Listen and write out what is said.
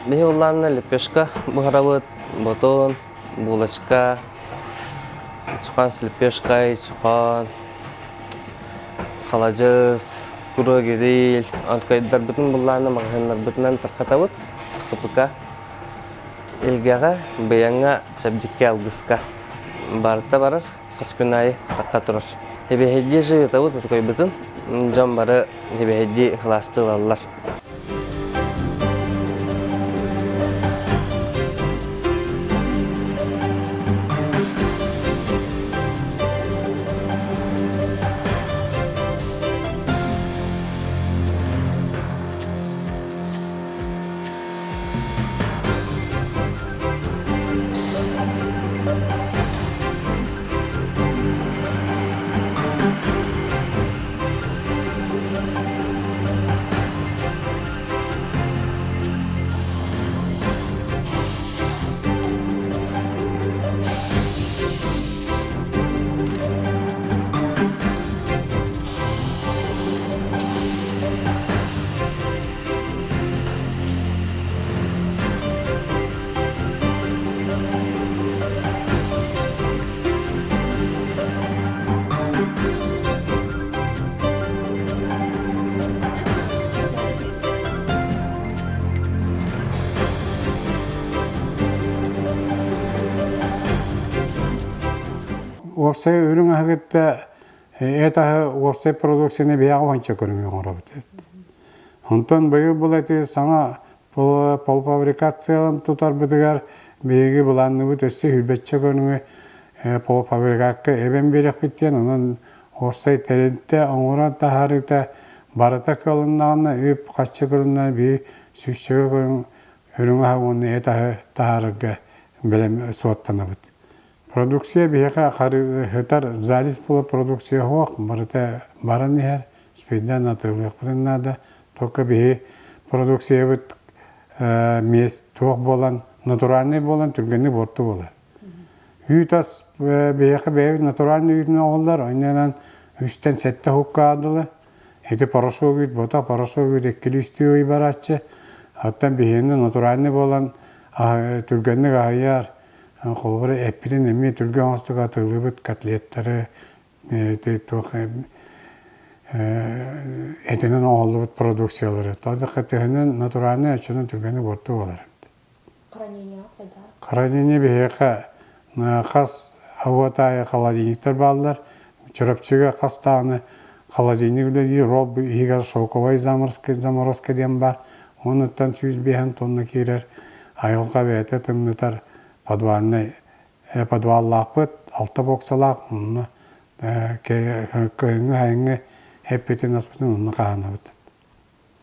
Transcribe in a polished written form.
Биһи улаанна лепешка буһарабыт, ботун, булочка, чухан с лепешкой, чухан, халадьыс, куруо гриль, онтукайдарбытын буллаана маҕаһыыннарбытынан тархатабыт, СХПК. Илгэҕэ, быйаҥҥа, чэбдиккэ, алгыска барыта барар, хас күн аайы тахха турар. Эбэһэйдии жыытабыт отукайбытын, дьон бары эбэһэйдии кылаасты ылаллар. Уопсай үрүҥ аһы кытта эт аһы уопсай продукцияны биһиэхэ уонча көрүҥү оҥоробут. Онтон быйыл бұл эти саҥа полуфабрикацияларын тутарбытыгар биһиги былаанныбыт өссө сүүрбэччэ көрүҥү полуфабрикакка эбэн биэриэхпит диэн, онон уопсай тэрилтэ оҥорон таһаарыыта барыта кыалыннаҕына, үп харчы көрүннэ биһи сүүсчэкэ көрүҥ үрүҥ аһы уонна эт аһы таһаарарга бэлэм суоттанабыт. Продукция биһиэхэ харыһытар залез буолар продукция суох, барыта баран иһэр, спиднэн атыылыахпытын наада. Только биһи продукциябыт миэс туох буолан, натуральный буолан түргэнник буорту буолар. Үүт ас биһиэхэ бэйэбит натуральный үүтүн оҕоллор, онньонон үстэн сэттэ хукка аадылы. Ити порошок үүт бота, порошок үүт иккили үстүү ый барааччы. Оттон биһиэнэ натуральный буолан түргэнник аһыйар. Холобура, эппитин эмиэ түргэн оҥостук атыылыыбыт котлеттары, туох этинэн оҥоһуллубут продукциялары. Тоҕо төһөнөн натуральнай оччонон түргэнник буорту буолар. Хранение хайдах? Хранение биһиэхэ хас уот аайы холодильниктар бааллар. Чурапчыга хас даҕаны холодильник үлэлиир, ол иһигэр шоковай заморозка, заморозка диэн баар. Онуттан 105 тонна киирэр айылҕа бэйэтэ тымнытар подвальнай подваллаахпыт, алта боксалаах, онно кыһыҥҥы-сайыҥҥы эппитин-аспытын онно хаһаанабыт.